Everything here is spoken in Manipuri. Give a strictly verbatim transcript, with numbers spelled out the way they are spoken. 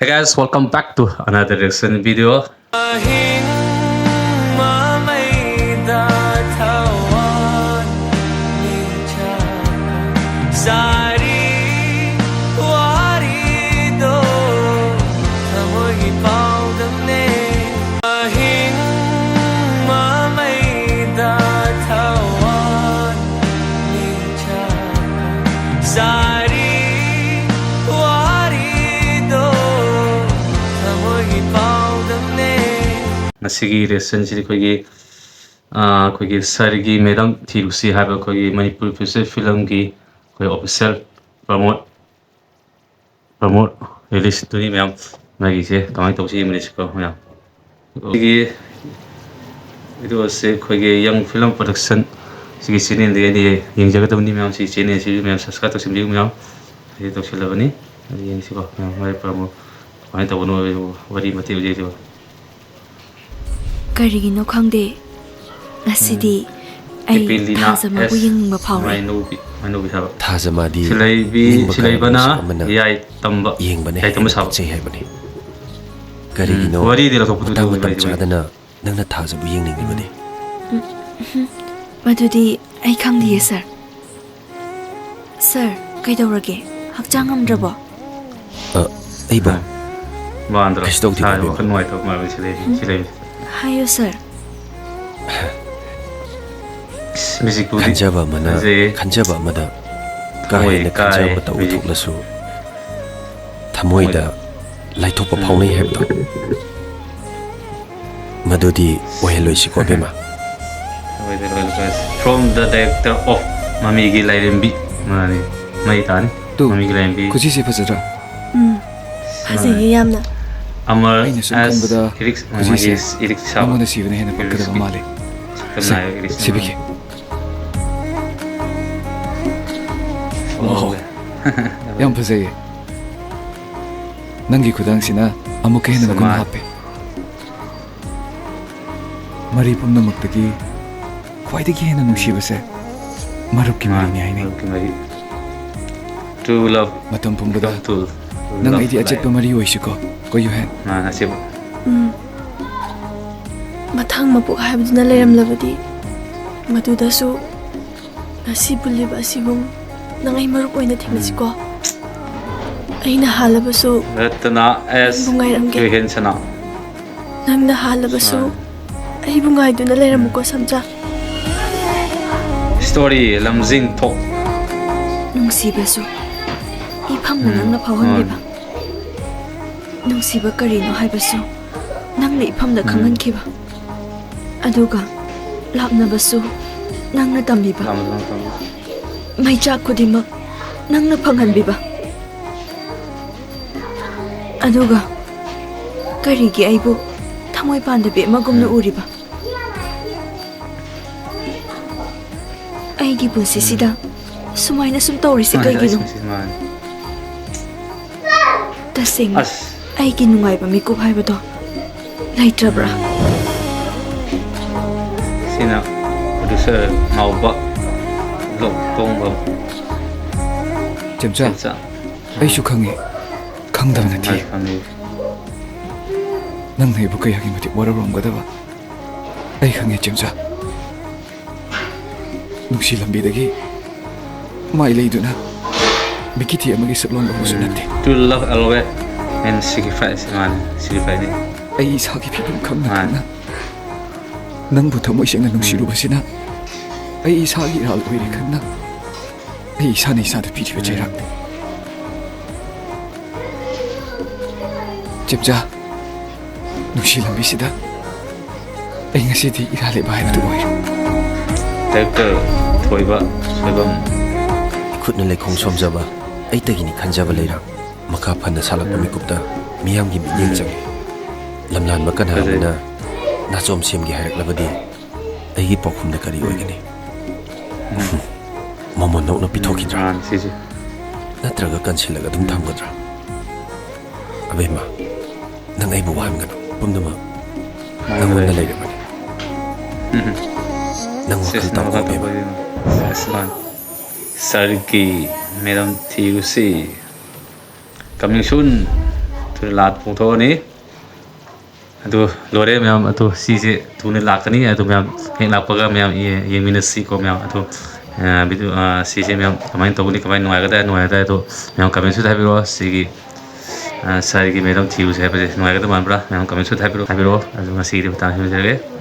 Hey guys, welcome back to another reaction video. ꯉꯁꯤꯒꯤ reaction ꯁꯤꯗꯤ ꯑꯩꯈꯣꯏꯒꯤ, ꯑꯥ, ꯑꯩꯈꯣꯏꯒꯤ ꯁꯥꯔꯒꯤ ꯃꯦꯗꯥꯝ ꯊꯤꯔꯨꯁꯤ ꯍꯥꯏꯕ ꯑꯩꯈꯣꯏꯒꯤ ꯃꯅꯤꯄꯨꯔ feature film ꯒꯤ ꯑꯩꯈꯣꯏ official promote, promote release ꯇꯨꯅꯤ ꯃꯌꯥꯝ꯫ ꯃꯥꯒꯤꯁꯦ ꯀꯃꯥꯏꯅ ꯇꯧꯁꯤ ꯌꯦꯡꯕꯅꯤꯁꯤꯀꯣ ꯃꯌꯥꯝ꯫ ꯑꯩꯒꯤ video ꯁꯦ ꯑꯩꯈꯣꯏꯒꯤ Young Film Production ꯁꯤꯒꯤ channel ꯗꯒꯤ ꯑꯩꯅ ꯌꯦꯡꯖꯒꯗꯕꯅꯤ ꯃꯌꯥꯝ꯫ ꯁꯤꯒꯤ channel ꯁꯤꯁꯨ ꯃꯌꯥꯝ subscribe ꯇꯧꯁꯤꯟꯕꯤꯌꯨ ꯃꯌꯥꯝ꯫ ꯑꯩ ꯇꯧꯁꯤꯜꯂꯕꯅꯤ꯫ ꯑꯗꯨ ꯌꯦꯡꯁꯤꯀꯣ ꯃꯌꯥꯝ꯫ ꯃꯥꯒꯤ promote ꯀꯃꯥꯏꯅ ꯇꯧꯕꯅꯣ ꯋꯥꯔꯤ ꯃꯇꯦꯛ ꯃꯇꯦꯛ ꯌꯦꯡꯁꯤꯀꯣ꯫ ꯀꯔꯤꯒꯤꯅꯣ ꯈꯪꯗꯦ, ꯉꯁꯤꯗꯤ ꯎꯝ꯫ ꯑꯩ ꯑꯦꯄꯤꯂꯤꯅꯥ ꯊꯥꯖꯃꯕꯨ ꯑꯦꯁ ꯌꯦꯡꯅꯤꯡꯕ ꯐꯥꯎꯔꯦ꯫ ꯃꯥꯏꯅꯧꯕꯤ, ꯃꯥꯏꯅꯧꯕꯤ ꯍꯥꯏꯕ꯫ ꯊꯥꯖꯃꯥꯗꯤ ꯁꯤꯂꯩꯕꯤ, ꯅꯤꯡꯕ ꯁꯤꯂꯩꯕꯅ ꯀꯥꯏꯕ ꯃꯤꯁꯛ ꯑꯃꯅ ꯌꯥꯏ ꯇꯝꯕ, ꯌꯦꯡꯕꯅ ꯌꯥꯏ ꯇꯝꯕ ꯍꯦꯟꯅ ꯁꯥꯕ꯫ ꯄꯛꯆꯩ ꯍꯥꯏꯕꯅꯤ꯫ ꯎꯝ, ꯀꯔꯤꯒꯤꯅꯣ ꯋꯥꯔꯤꯗꯤ ꯂꯧꯊꯣꯛꯄꯗꯨꯗꯤ ꯃꯇꯥꯡ ꯃꯇꯝ ꯑꯣꯏꯔꯣꯏꯗꯣꯏꯅꯤ꯫ ꯆꯥꯗꯅ ꯅꯪꯅ ꯊꯥꯖꯕꯨ ꯌꯦꯡꯅꯤꯡꯂꯤꯕꯅꯤ? ꯎꯝ, ꯎꯝ, ꯃꯗꯨꯗꯤ ꯑꯩ ꯈꯪꯗꯤꯌꯦ, ꯁꯥꯔ꯫ ꯁꯥꯔ, ꯀꯩꯗꯧꯔꯒꯦ? ꯍꯛꯆꯥꯡ ꯉꯝꯗ꯭ꯔꯕꯣ? ꯑ, ꯑꯩꯕꯣ? ꯑ, ꯃꯥꯟꯗ꯭ꯔꯣ? ꯀꯩꯁꯨ ꯇꯧꯗꯦ, ꯁꯥꯔ, ꯏꯕꯦꯝꯃ꯫ ꯋꯥꯈꯜ ꯅꯨꯡꯉꯥꯏꯇꯕ ꯃꯥꯜꯂꯦ ꯁꯤꯗꯩ, ꯎꯝ꯫ ꯁꯤ ꯂꯩꯕꯁꯦ꯫ ꯍꯥꯏꯌꯨ, ꯁꯥꯔ꯫ ꯃ꯭ꯌꯨꯖꯤꯛꯄꯨꯗꯤ ꯈꯟꯖꯕ ꯑꯃꯅ, ꯐꯖꯩꯌꯦ꯫ ꯈꯟꯖꯕ ꯑꯃꯗ ꯀꯥ ꯊꯃꯣꯏ ꯍꯦꯟꯅ ꯀꯥꯏ, ꯈꯟꯖꯕ ꯃꯇꯧ ꯃ꯭ꯌꯨꯖꯤꯛ꯫ ꯎꯠꯊꯣꯛꯂꯁꯨ, ꯊꯃꯣꯏꯗ ꯊꯃꯣꯏꯗ꯫ ꯂꯥꯏꯊꯣꯛꯄ ꯎꯝ꯫ ꯐꯥꯎꯅꯩ ꯍꯥꯏꯕꯗꯣ꯫ ꯃꯗꯨꯗꯤ ꯑꯣꯏꯍꯜꯂꯣꯏꯁꯤꯀꯣ, ꯑꯕꯦꯝꯃ꯫ From the director of ꯃꯃꯤꯒꯤ ꯂꯥꯏꯔꯦꯝꯕꯤ꯫ ꯃꯥꯅꯤ꯫ ꯃꯩ ꯇꯥꯅꯤ꯫ ꯇꯨ, ꯃꯃꯤꯒꯤ ꯂꯥꯏꯔꯦꯝꯕꯤ꯫ ꯈꯨꯖꯤꯁꯦ ꯐꯖꯗ꯭ꯔꯥ? ꯎꯝ, ꯐꯖꯩꯌꯦ ꯌꯥꯝꯅ꯫ ꯑꯃꯔ ꯑꯩꯅ ꯁꯨꯝ ꯑꯦꯁ ꯈꯟꯕꯗ ꯏꯔꯤꯛꯁ, ꯈꯨꯖꯤꯁꯦ ꯃꯥꯒꯤ ꯏꯔꯤꯛꯁ ꯁꯥꯕ꯫ ꯅꯉꯣꯟꯗ ꯁꯤꯕꯅ ꯍꯦꯟꯅ ꯄꯛꯀꯗꯕ ꯏꯔꯤꯛꯁ ꯃꯥꯜꯂꯦ꯫ ꯁꯛꯇꯝ ꯁꯦ, ꯅꯥꯏꯕ ꯏꯔꯤꯛꯁ ꯁꯤꯕꯤꯒꯦ꯫ ꯋꯥꯎ, ꯌꯥꯝ ꯐꯖꯩꯌꯦ꯫ ꯅꯪꯒꯤ ꯈꯨꯗꯥꯡꯁꯤꯅ ꯑꯃꯨꯛꯀ ꯍꯦꯟꯅ ꯃꯒꯨꯟ ꯁꯃꯥꯏ꯫ ꯍꯥꯞꯄꯦ꯫ ꯃꯔꯤ ꯄꯨꯝꯅꯃꯛꯇꯒꯤ ꯈ꯭ꯋꯥꯏꯗꯒꯤ ꯍꯦꯟꯅ ꯅꯨꯡꯁꯤꯕꯁꯦ ꯃꯔꯨꯞꯀꯤ ꯃꯔꯤꯅꯤ ꯍꯥꯏꯅꯩ꯫ ꯃꯔꯨꯞꯀꯤ ꯃꯔꯤ꯫ True love ꯃꯇꯝ ꯄꯨꯝꯕꯗ become true, true ꯅꯪ ꯑꯩꯗꯤ ꯑꯆꯦꯠꯄ ꯃꯔꯤ ꯑꯣꯏꯁꯤꯀꯣ, ꯀꯣ ꯌꯨꯍꯦꯟ? ꯃꯥ ꯑꯁꯤꯕꯨ꯫ ꯎꯝ꯫ ꯃꯊꯪ ꯃꯄꯣꯛ ꯍꯥꯏꯕꯗꯨꯅ ꯂꯩꯔꯝꯂꯕꯗꯤ, ꯃꯗꯨꯗꯁꯨ ꯉꯁꯤ ꯄꯨꯜꯂꯤꯕ ꯑꯁꯤꯒꯨꯝ ꯅꯪ ꯑꯩ ꯃꯔꯨꯞ ꯑꯣꯏꯅ ꯊꯦꯡꯅꯁꯤꯀꯣ꯫ ꯑꯩꯅ ꯍꯥꯜꯂꯕꯁꯨ ꯔꯇꯅꯥ ꯑꯦꯁ ꯅꯪꯕꯨ ꯉꯥꯏꯔꯝꯒꯦ꯫ ꯌꯨꯍꯦꯟ ꯁꯅꯥ꯫ ꯅꯪꯅ ꯍꯥꯜꯂꯕꯁꯨ ꯑꯩꯕꯨ ꯉꯥꯏꯗꯨꯅ ꯂꯩꯔꯝꯃꯨꯀꯣ, ꯁꯝꯆꯥ꯫ ꯏꯁꯇꯣꯔꯤ ꯂꯝꯖꯤꯡ ꯊꯣꯛ꯫ ꯅꯨꯡꯁꯤꯕꯁꯨ ꯏꯐꯝꯅ ꯎꯝ꯫ ꯅꯪꯅ ꯐꯥꯎꯍꯟꯈꯤꯕ꯫ ꯎꯝ꯫ ꯅꯨꯡꯁꯤꯕ ꯀꯔꯤꯅꯣ ꯍꯥꯏꯕꯁꯨ ꯅꯪꯅ ꯏꯐꯝꯗ ꯎꯝ꯫ ꯈꯪꯍꯟꯈꯤꯕ꯫ ꯑꯗꯨꯒ ꯂꯥꯛꯅꯕꯁꯨ ꯅꯪꯅ ꯇꯝꯕꯤꯕ꯫ ꯂꯥꯛꯅꯕ ꯇꯝꯕꯤꯕ꯫ ꯃꯩꯆꯥꯛ ꯈꯨꯗꯤꯡꯃꯛ ꯅꯪꯅ ꯐꯪꯍꯟꯕꯤꯕ꯫ ꯑꯗꯨꯒ ꯀꯔꯤꯒꯤ ꯑꯩꯕꯨ ꯊꯃꯣꯏ ꯄꯥꯟꯗꯕꯤ ꯑꯃꯒꯨꯝꯅ ꯎꯝ꯫ ꯎꯔꯤꯕ? ꯑꯩꯒꯤ ꯄꯨꯟꯁꯤꯁꯤꯗ ꯎꯝ꯫ ꯁꯨꯃꯥꯏꯅ ꯁꯨꯝ ꯇꯧꯔꯤꯁꯦ ꯃꯥꯅꯦ, ꯀꯩꯒꯤꯅꯣ? ꯑꯩꯁꯨ ꯃꯥꯅꯦ꯫ ꯇꯁꯦꯡꯅ ꯑꯁ꯫ ꯑꯩꯒꯤ ꯅꯨꯡꯉꯥꯏꯕ ꯃꯤꯀꯨꯞ ꯍꯥꯏꯕꯗꯣ ꯂꯩꯇ꯭ꯔꯕ꯭ꯔꯥ? ꯎꯝ꯫ ꯁꯤꯅ producer ꯉꯥꯎꯕ ꯂꯣꯛ ꯇꯣꯡꯕ꯫ ꯆꯦꯝꯆꯥ, ꯆꯦꯝꯆꯥ꯫ ꯑꯩꯁꯨ ꯈꯪꯉꯤ꯫ ꯈꯪꯗꯕ ꯅꯠꯇꯦ꯫ ꯃꯥꯁꯨ ꯈꯪꯉꯤ꯫ ꯅꯪꯅ ꯑꯩꯕꯨ ꯀꯌꯥꯒꯤ ꯃꯇꯤꯛ ꯋꯥꯔꯧꯔꯝꯒꯗꯕ꯫ ꯑꯩ ꯈꯪꯉꯦ, ꯆꯦꯝꯆꯥ꯫ ꯅꯨꯡꯁꯤ ꯂꯝꯕꯤꯗꯒꯤ ꯃꯥꯏ ꯂꯩꯗꯨꯅ ꯕꯤꯀꯤꯇꯤ ꯑꯃꯒꯤ ꯁꯛꯂꯣꯟ ꯂꯧꯕꯁꯨ ꯎꯝ꯫ ꯅꯠꯇꯦ꯫ To love always and sacrifice, ꯃꯥꯅꯦ, sacrifice ꯅꯤ꯫ ꯑꯩ ꯏꯁꯥꯒꯤ ꯐꯤꯕꯝ ꯈꯪꯅ ꯃꯥꯅꯦ꯫ ꯈꯪꯅ ꯅꯪꯕꯨ ꯊꯃꯣꯏ ꯁꯦꯡꯅ ꯎꯝ꯫ ꯅꯨꯡꯁꯤꯔꯨꯕꯁꯤꯅ ꯑꯩ ꯏꯁꯥꯒꯤ ꯏꯔꯥꯜ ꯑꯣꯏꯔꯦ ꯈꯪꯅ ꯑꯩ ꯏꯁꯥꯅ ꯏꯁꯥꯗ ꯄꯤꯔꯤꯕ ꯎꯝ꯫ ꯆꯩꯔꯥꯛꯅꯤ꯫ ꯆꯦꯝꯆꯥ, ꯅꯨꯡꯁꯤ ꯂꯝꯕꯤꯁꯤꯗ ꯑꯩ ꯉꯁꯤꯗꯤ ꯏꯔꯥꯜꯂꯤꯕ ꯍꯥꯏꯕꯗꯨ ꯑꯣꯏꯔꯦ꯫ Director ꯊꯣꯏꯕ ꯁꯣꯏꯕꯝ꯫ ꯏꯈꯨꯠꯅ ꯂꯩꯈꯣꯡ ꯁꯣꯝꯖꯕ, ꯑꯩꯇꯒꯤꯅꯤ ꯈꯟꯖꯕ ꯂꯩꯔꯥꯡ꯫ ꯃꯈꯥ ꯐꯟꯅ ꯁꯥꯠꯂꯛꯄ ꯎꯝ꯫ ꯃꯤꯀꯨꯞꯇ ꯃꯤꯌꯥꯝꯒꯤ ꯃꯤꯠꯌꯦꯡ ꯎꯝ꯫ ꯆꯪꯏ꯫ ꯂꯝꯂꯥꯟꯕ ꯀꯅꯥ ꯐꯖꯩ꯫ ꯑꯃꯅ ꯅꯥꯆꯣꯝ ꯁꯦꯝꯒꯦ ꯍꯥꯏꯔꯛꯂꯕꯗꯤ ꯑꯩꯒꯤ ꯄꯥꯎꯈꯨꯝꯅ ꯀꯔꯤ ꯑꯣꯏꯒꯅꯤ? ꯎꯝ꯫ ꯃꯃꯣꯟ ꯅꯣꯛꯅ ꯄꯤꯊꯣꯛꯈꯤꯗ꯭ꯔꯥ? ꯎꯝ, ꯃꯥꯅꯤ, ꯁꯤꯁꯦ꯫ ꯅꯠꯇ꯭ꯔꯒ ꯀꯟꯁꯤꯜꯂꯒ ꯑꯗꯨꯝ ꯎꯝ꯫ ꯊꯝꯒꯗ꯭ꯔꯥ? ꯑꯕꯦꯝꯃ, ꯅꯪ ꯑꯩꯕꯨ ꯋꯥꯍꯟꯒꯅꯨ꯫ ꯄꯨꯝꯅꯃꯛ ꯃꯥꯅꯤ, ꯅꯪꯉꯣꯟꯗ ꯃꯥꯅꯤ꯫ ꯂꯩꯔꯕꯅꯤ꯫ ꯎꯝ꯫ ꯅꯪ ꯋꯥꯈꯜ ꯁꯤꯁ, ꯇꯧꯀꯣ, ꯅꯪ ꯋꯥꯈꯜ ꯑꯕꯦꯝꯃ꯫ ꯇꯧꯀꯣ, ꯏꯕꯦꯝꯃ꯫ ꯁꯤꯁ, ꯃꯥꯅꯤ꯫ ꯁꯥꯔꯒꯤ ꯃꯦꯗꯥꯝ ꯊꯤꯔꯨꯁꯤ꯫ Coming soon. ꯊꯨꯅ ꯂꯥꯛ ꯐꯣꯡꯊꯣꯛꯑꯅꯤ꯫ ꯑꯗꯨ ꯂꯣꯏꯔꯦ ꯃꯌꯥꯝ꯫ ꯑꯗꯨ ꯁꯤꯁꯦ ꯊꯨꯅ ꯂꯥꯛꯀꯅꯤ꯫ ꯑꯗꯨ ꯃꯌꯥꯝ ꯍꯦꯛ ꯂꯥꯛꯄꯒ ꯃꯌꯥꯝ ꯌꯦ-, ꯌꯦꯡꯃꯤꯟꯅꯁꯤꯀꯣ ꯃꯌꯥꯝ꯫ ꯑꯗꯨ, ꯑ, video, ꯑ, ꯁꯤꯁꯦ ꯃꯌꯥꯝ ꯀꯃꯥꯏꯅ ꯇꯧꯒꯅꯤ, ꯀꯃꯥꯏꯅ ꯅꯨꯡꯉꯥꯏꯒꯗ꯭ꯔꯥ, ꯅꯨꯡꯉꯥꯏꯒꯗ꯭ꯔꯥ? ꯑꯗꯨ ꯃꯌꯥꯝ comment ꯁꯨ ꯍꯥꯏꯕꯤꯔꯛꯑꯣ꯫ ꯁꯤꯒꯤ, ꯑ, sir ꯒꯤ madam ꯊꯤꯕꯁꯦ ꯍꯥꯏꯕꯁꯦ ꯅꯨꯡꯉꯥꯏꯒꯗꯕ ꯃꯥꯟꯕ꯭ꯔꯥ? ꯃꯌꯥꯝ comment ꯁꯨ ꯍꯥꯏꯕꯤꯔꯛꯑꯣ, ꯍꯥꯏꯕꯤꯔꯛꯑꯣ꯫ ꯑꯗꯨ ꯉꯁꯤꯒꯤꯗꯤ ꯃꯇꯥꯡ ꯁꯤꯗ ꯂꯣꯏꯁꯤꯜꯂꯒꯦ꯫